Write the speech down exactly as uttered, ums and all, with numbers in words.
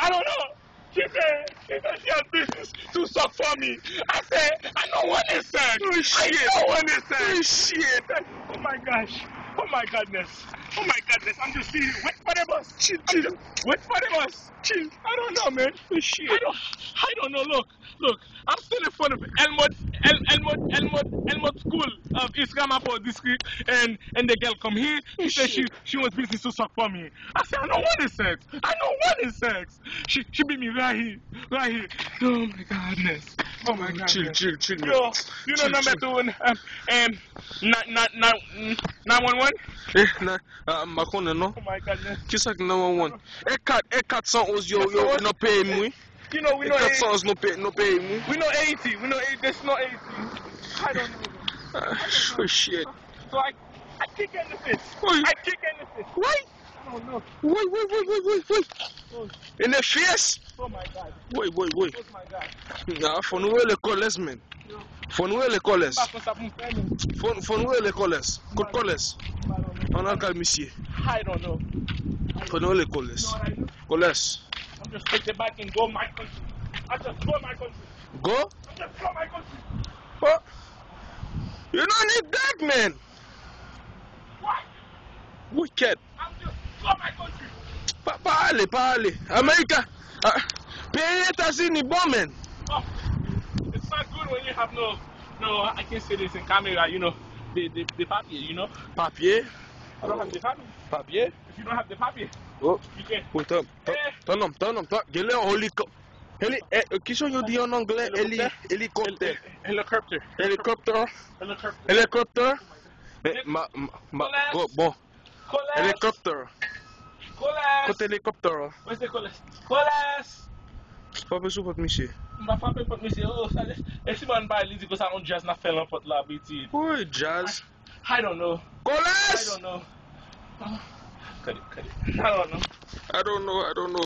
I don't know. She said, she said she has business to suck for me. I said, I don't want this sex. Oh, shit. I don't want this sex. Oh, shit. Oh, my gosh. Oh, my goodness. Oh, my goodness. I'm just sitting here wait for the bus. Chill, chill. Wait for the bus. Chill. I don't know, man. Oh, shit. I don't, I don't know. Look, look. I'm still in front of Elmwood, El, Elmwood, Elmwood, Elmwood School of East Ramapo District, and, and the girl come here. She said she, she wants business to suck for me. I said, I don't want the sex. I don't want the sex. She, she beat me right here, right here. Oh my goodness. Oh my goodness. Chill, chill, chill, yo, you know number two, um, um, nine one one? Eh, na, ah, m pa konnen non. Oh my goodness. Kisa ki nine one one? E kat, e kat san onz yo, yo, nan peyi m, wi. You know, we know A T. Kat san onz nan peyi, nan peyi m, wi. We know A T. We know A T. There's no A T. I don't know. Ah, oh, shit. So I, I kick her in the face. Oi. I kick her in the face. Why? I don't know. Why, why, why, why, why, why? Oh. In the face? Oh my God. Why, why, why? Oh my God. Nah, fò nou rele Kòlès, man. Fò nou rele Kòlès. Fò, fò nou rele Kòlès. Kot Kòlès? Ann al kay misye. I don't know. Fò nou rele Kòlès. Kòlès. I'm just take it back and go my country. I just go my country. Go? I just go my country. Oh. You don't need that, man. What? Wicked. I'm just go my country. Pa, pa ale, pa ale. Amerika, ah, peyi Etazini bon, man. Oh, it's not good when you have no, no, I can't say this in camera, you know, the, the, the papier, you know. Papier? You don't have the papier. Papier? If you don't have the papier, oh, you can't. Oh, tan, tan, eh, tan, non, tan, non, tan, genlè yon helicop-, heli-, eh, eh, kijan yo di an anglè? Heli-, helicopter. Helicopter. Hel-, helicopter. Helicopter. Helicopter. Helicopter. Eh, ma, ma, ma, bon, bon. Kòlès! Helicopter. Kòlès! Kote helicopter an? Where's the Kòlès? Kòlès! Frape sou pòt misye. M pa frape pòt misye. Oh, sa, e si mwen bay li di konsa yon djaz n ap fè nan pòt la, pitit. Wi, djaz. I, I don't know. Kòlès! I don't know. Oh, cut it, cut it. I don't know. I don't know, I don't know.